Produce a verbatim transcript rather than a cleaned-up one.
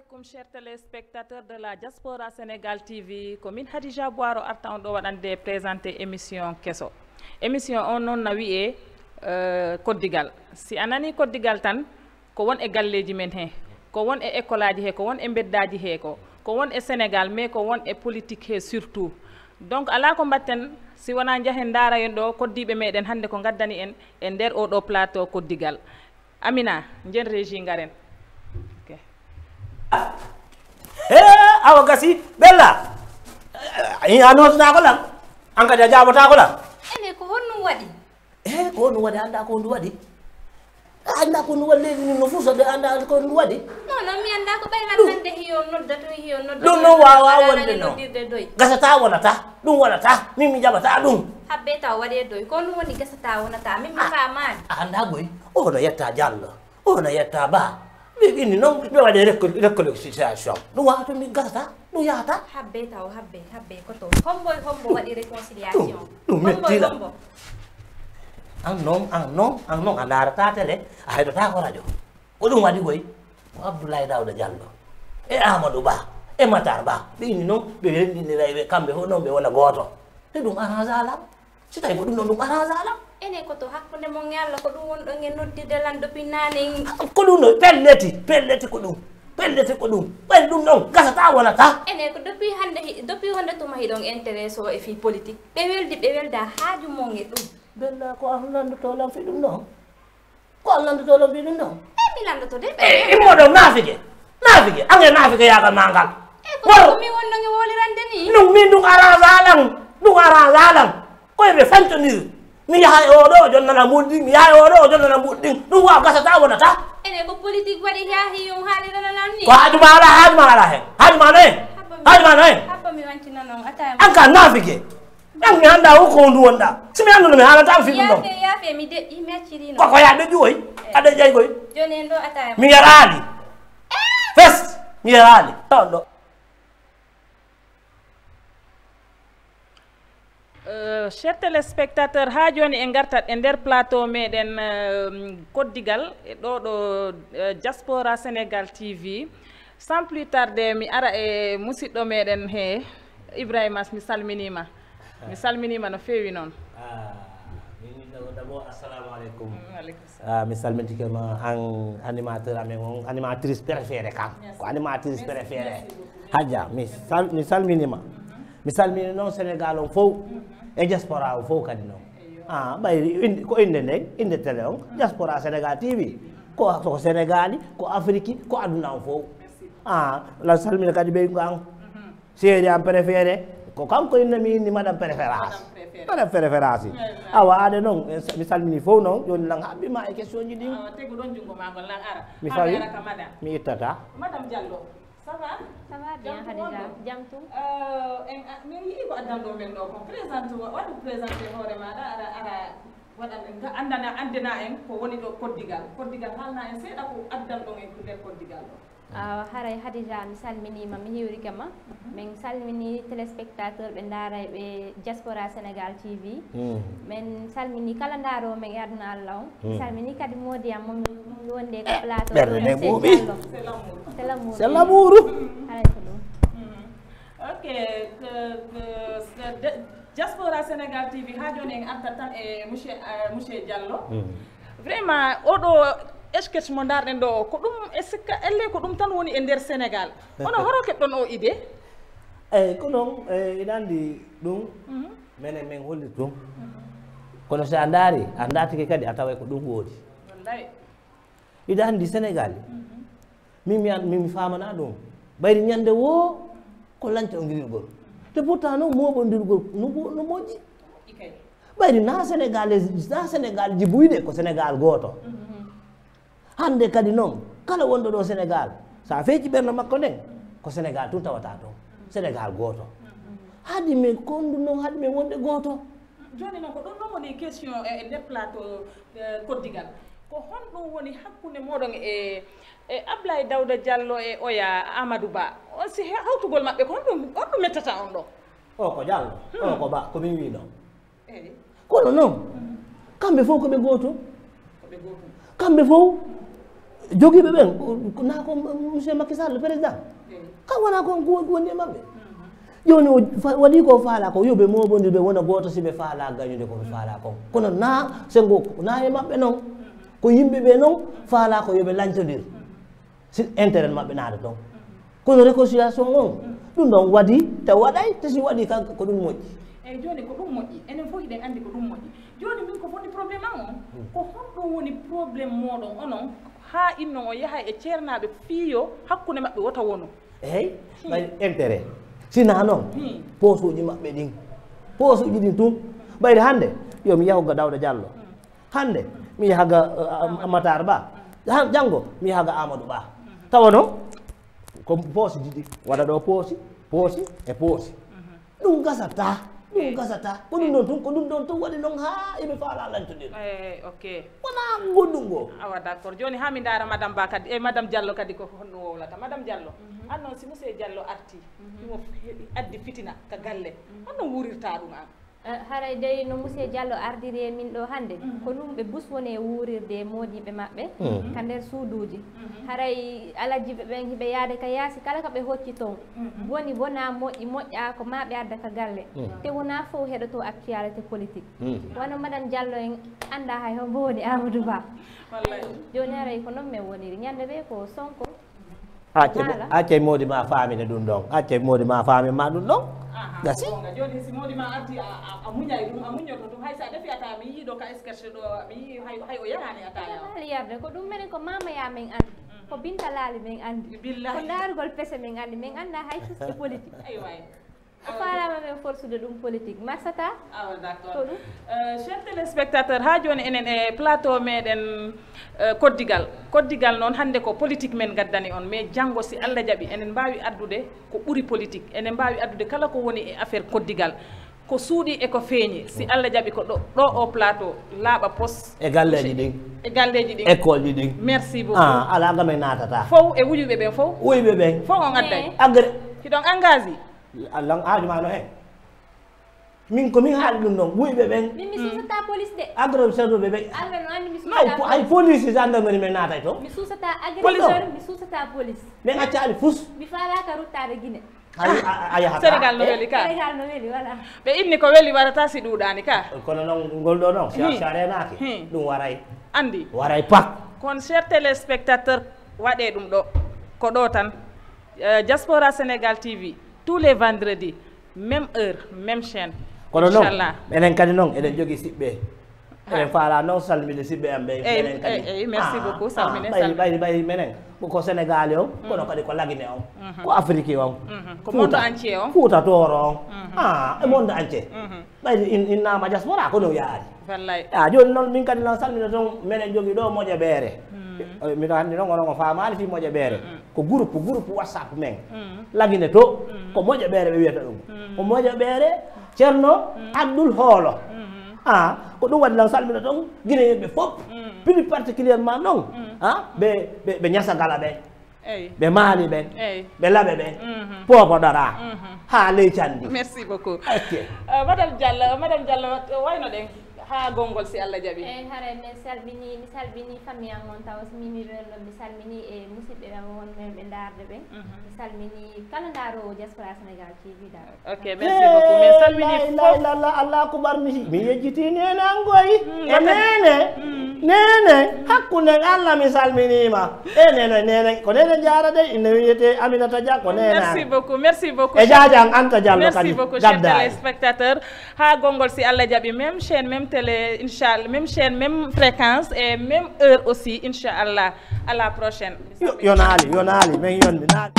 Comme chers téléspectateurs de la Diaspora Sénégal T V, ko min Hadija Boiro arta on ɗo waɗande présenté émission keso. Émission on noon na wiyee euh, koddigal. Si a nani koddigal tan, ko won e galleeji men he, ko won e école aji he, ko won e mbeddaaji he, ko ko won e Sénégal, mais ko won e politique he surtout. Donc alaa ko mbatten si wonaa njahen ndaara en ɗo koddiiɓe meɗen hannde ko ngaddani en e nder oo ɗo plateau koddigal. Amina, njen régie ngaren. Ok. He, awa gasi, Bella. A nootataako lan? An kadi a jaabotaako lan? Ene ko honɗum waɗi? E ko honɗum waɗi? Annda ko honɗum waɗi? A annda ko honɗum waɗi leydi ndin no fusa de annda ko honɗum waɗi? Non non mi annda ko ɓay lan hannde hiyo nodda toy hiyo nodda. Ɗum noon waawaa wonde noon. Gasata wonata ɗum wonata min mi jaɓata ɗum. Habbe taw waɗe doy ko honɗum woni gasata wonata min mi faamaani. A annda boy o no yetta Jallo o no yetta Ba. Ɓe inni noon ɓe waɗe réconciliation ɗum wawa to min gasata ɗum yahata. Habbe taw habbe habbe ko to hombo e hombo waɗi réconciliation. Ɗum metti lan. An noon an noon an noon a ndaarata télé a heɗotaako radio. Ko ɗum waɗi koy ko Abdoulaye Daouda Diallo e Amadou Ba e Matar Ba ɓe inni noon ɓe renndiniray ɓe kamɓe fof noon ɓe wona gooto. E ɗum arrangea lan. Si tawi ko ɗum noon ɗum arrangea lan. Ene ko to hakkunde mon e Allah ko ɗum wonɗon e noddirde lan depuis naane. Ko ɗum ɗo pelleti pelleti ko ɗum pelleti ko ɗum ɓayri ɗum ɗon gasata wonata. Ene ko depuis hannde hi- depuis wonde tuma hiɗon intéresse o e fii politique ɓe weldi ɓe welda haaju mon e ɗum. Bella ko an lanndotoo lan fii ɗum ɗon? Ko an lanndotoo lan fii ɗum ɗon? E mi lanndoto de. E immo ɗon naafike naafike an e naafike yaagal maa ngal. E ko mi wonno mi wolirande ni. Ɗum min ɗum arrangea lan ɗum arrangea lan. Koye ɓe fantondir mi yaha e oɗo o jonnana mbuɗɗin mi yaha e oɗo o jonnana mbuɗɗin ɗum wa gasata wonata. Ene ko politique waɗi yahi yum haalirana lan ni. Ko haaju ma ala haaju ma ala hen haaju ma no hen haaju ma no hen. Habba mi wantina noon ataya. An ka naafike. An mi annda o ko hondu wonɗa si mi annduno mi haalata mi fiɗum ɗon. Yaafe yaafe mi deƴƴi mi accirino. Ko ko ya deƴƴu oy a deƴƴay koy. Joni en ɗo ataya. Mi yaraali. Fes mi yaraali. Ɗon ɗo. Euh, chers téléspectateurs, ha joni e gartat e nder plateau meɗen euh, koddigal e ɗo ɗo euh, diaspora sénégal tv. Sans plus tarde mi ara e musidɗo meɗen he ibrahimas mi salminima. Mi salminima no fewi noon. D'abord assalamu aleykum. Ah, mi salmintike ma an animateur amen on animatrice préféré kam ko animatrice préféré. Hadja mi sal- mi salminima. Mi salmini noon sénégal on fof e diaspora o fof kadi noon. Ah, ɓayri inde- ko inde nden inde télé on diaspora sénégal tv ko ko sénégali ko afrique ko aduna on fof. Ah, la salmina kadi ɓeygu an. Seeri am préféré ko kanko inna mi inni madame préférence. Madame préférence. Awa aade noon mi salmini fof noon joni lan haɓɓima e question ji ɗin. Awa tegu ɗon jungo ma ngol lan ara. Mi fawi. Mi ittata. Madame Diallo. Ça va? Ça va bien Hadija. Jam tum. Euh, en min yii ko addan ɗo men ɗo kon présente waɗu présenté hoore maɗa ara ara waɗan andana andina en ko woni ɗo koddigal koddigal haalna en seeɗa ko addan ɗon en ko nder koddigal ɗo. Awa haray Hadija mi salminima mi hiwrike ma. Min salmini téléspectateur ɓe ndaarayɓe diaspora sénégal tv. Min salmini kala ndaaro men e aduna allah on. Mi salmini kadi moodi am momi wonde ko plateau ɓerde nde ɓuuɓi. Selamouru. Haray ko ɗum. Ok. Diaspora sénégal tv ha joni en artat tan e monsieur monsieur diallo. Vraiment oɗo sketch mo darɗen ɗo o ko ɗum e sikka elle ko ɗum tan woni e nder sénégal. Ono horo keɓɗon o idée? Eyyi ko noon iɗa anndi ɗum menen min hollit ɗum. Kono so a ndaari a ndartike kadi a taway ko ɗum woodi. Iɗa anndi sénégal min mi an- min mi famana ɗum. Ɓayri ñande woo ko lañta o girirgol te pourtant noon moɓondirgol no mo- no moƴƴi. Ɓayri na sénégal na sénégal jibuyde ko sénégal gooto. Hannde kadi noon kala wonɗo ɗo sénégal so a feeji ɓernde makko nden ko sénégal tun tawata toon. Sénégal gooto. Haɗi men kondu noon haɗi men wonde gooto. Jooni noon ko ɗum ɗum woni question e e nder plateau eh, koddigal. Ko honɗum woni hakkunde mooɗon e e Ablaye Dawda Diallo e oya Amadou Ba? On si he- hawtugol maɓɓe ko honɗum honɗum mettata on ɗo? O ko Diallo, o ko Ba, ko min wino. Eyi. Kono noon kamɓe fof ko ɓe gooto. Ko ɓe gooto. Kamɓe fof Jogiiɓe ɓen, ko, ko, na ko monsieur Macky Sall, président. Ka wona ko, ko, ko woni e maɓɓe. Jooni o fa-, waɗi ko faala ko, yo ɓe mooɓondir, ɓe wona gooto, si ɓe faala gañude ko ɓe faala kon. Kono na Senghor, na e maɓɓe non. Ko yimɓe ɓe non faala ko yo ɓe lancodir. Si intérêt maɓɓe naata ton. Kono réconciliation on, ɗum ɗon waɗi, te waɗay, te si waɗi ka, ko ɗum moƴƴi. Eyyi, jooni ko ɗum moƴƴi. Enen fof hiɗen anndi ko ɗum moƴƴi. Jooni min ko woni problème am on, ko honɗum woni problème mooɗon onon, haa innon on yaha e ceernaaɓe fii yo hakkunde maɓɓe wota wonu? Eyyi, ɓay intérêt. Si na non, hmm, poosuuji maɓɓe ɗin. Poosuuji ɗin tun. Ɓayde hannde, yo mi yahu ga Dawda Jallo. Hmm. Hannde, mi yaha ga, uh, Matar Ba. Han-, janngo, mi yaha ga Amadou Ba. Tawa non, ko poosi ɗiɗi. Waɗa ɗo poosi, poosi e poosi. Ɗum gasata, ɗum gasata. Ko ɗum ɗon tun, ko ɗum ɗon tun waɗi non haa eɓe faala lancude. Eh, ok. Wona goɗɗum go. Awa, d'accord. Jooni haa mi ndaara Madame Ba kadi, e Madame Diallo kadi ko honno wowlata. Madame Diallo, an non si Monsieur Diallo arti, himo f-, addi fitina ka galle. Honno wuurirta ɗum an? Eh, haray dey no Monsieur Diallo ardiri e min ɗo hannde, ko ɗum ɓe bus woni e wuurirde e moodiɓɓe maɓɓe ka nder suuduuji. Haray alajjiɓe ɓen hiɓe yaade ka yaasi, kala ka ɓe hocci ton, boni, bona, moƴƴi, moƴƴa, ko ma ɓe adda ka galle. Te wona fof heɗoto actualité politique. Wano Madame Diallo en annda hay hombo woni Amadou Ba. Wallay. Jooni haray ko non men woniri. Ñande ɓe ko Sonko. Acce, acce moodi ma faamina ɗum ɗon. Acce moodi ma faami ma ɗum ɗon. Aha, gasi. Goonga. Jooni si moodi ma arti a, a, a muñay ɗum, a muñoto ɗum. Hay so a defi ata, mi yii ɗo ka sketch ɗo, mi yii hay, hay o yarani ata yaw. Laali yarde, ko ɗum menen ko Mama Ya men anndi. Ko Binta Laali men anndi. Billahi. Ko ndaarugol pese men anndi. Men annda hay fus e politique. Ay way. A faalaama men forsude ɗum politique. Marsata? Awa, d'accord. Ko ɗum? Euh, chers téléspectateurs, haa jooni enen e plateau meɗen, euh, koddigal. Koddigal noon hannde ko politique men ngaddani on, mais janngo si Allah jaɓi enen mbaawi addude ko ɓuri politique. Enen mbaawi addude kala ko woni e affaire koddigal. Ko suuɗi e ko feeñi. Si Allah jaɓi ko ɗo, ɗo o plateau laaɓa pos. E galleeji ɗin. E galleeji ɗin. École ji ɗin. Merci beaucoup. Ah, alaa ga men naatata. Fow e wuyɓe ɓen fow. Wuyɓe ɓen. Fow on adday. Agre- Hiɗon engagé. Allah haaju ma no hen. Min ko min haali ɗum ɗon, wuyɓe ɓen. Min mi suusata police de. Agro sarduɓe ɓe. Allah no anndi mi suusata police. Hay police, gendarmerie men naatay to. Mi suusata agresseur, mi suusata police. Men accaali fus. Mi faalaaka ruttaade Guinée. Ay, a, a, a yahata. Sénégal no weli ka. Sénégal no weli, voilà. Ɓe inni ko weli warata si ɗuuɗaani ka. Kono non ngol ɗo non, si a reenaaki, ɗum waray. Anndi. Waray pak. Kono chers téléspectateurs, waɗee ɗum ɗo. Ko ɗo tan. Euh, Diaspora Sénégal T V, tous les vendredis, même heure, même chaîne. Kono non, inchallah. Enen kadi non, eɗen jogii siɓɓe. Eɗen faala non salminde siɓɓe am ɓe. Eyyi, enen kadi. Eyyi, merci beaucoup, salminde, ɓayri, ɓayri, ɓayri menen. Ko Sénégal on, kono kadi ko Lagine on. Ko Afrique on. Ko monde entier on. Fuuta Tooro on. Ah, e monde entier. Ɓayri in, innama diaspora, ko no yaari. Wallay. Ah, jooni noon min kadi lan salmina toon, menen jogii ɗo moƴa ɓeere. Eh, miɗo anndi noon onon o faamaali fii moƴa ɓeere. Ko groupe, groupe WhatsApp men. Lagine to, ko moƴa ɓeere ɓe wiyata ɗum. Ko moƴa ɓeere, Ceerno Abdul Hoolo. Ah, ko ɗum waɗi lan salmina toon, Guinéen ɓe fof, plus particulièrement noon. Ah, ɓe, ɓe, ɓe Ñasa Gala ɓe. Eyyi. Ɓe Maali ɓen, eyyi, ɓe Laɓe ɓen, poopoɗora haa ley canndi. Merci beaucoup. Ok. Euh, Madame Diallo, Madame Diallo, wayno ɗen haa gonngol si Allah jaɓi. Eyyi, haray mi salmini, mi salmini famille am on taw, so mi, mi ɓe ɗon, mi salmini e musidɓe am wonɓe ɓe ndaarde ɓen. Mi salmini kala ndaaroowo Diaspora Sénégal T V daal. Ok, merci beaucoup. Min salmini fof. La ilaha illallah, Allahu akbar, mi, mi yejjiti nene an goy. E nene, nene, hakkunde Allah mi salminima. E nene, nene, ko nene jaara de, ina wiyete Aminata Dia, ko nene an. Merci beaucoup, merci beaucoup. E jaajan Anta Diallo kadi. Merci beaucoup, chers téléspectateurs. Haa gonngol si Allah jaɓi, même chaîne, même télé, inchallah, même chaîne, même fréquence et même heure aussi, inchallah. À la prochaine. Yo, yo naali, yo naali, men yonde naali.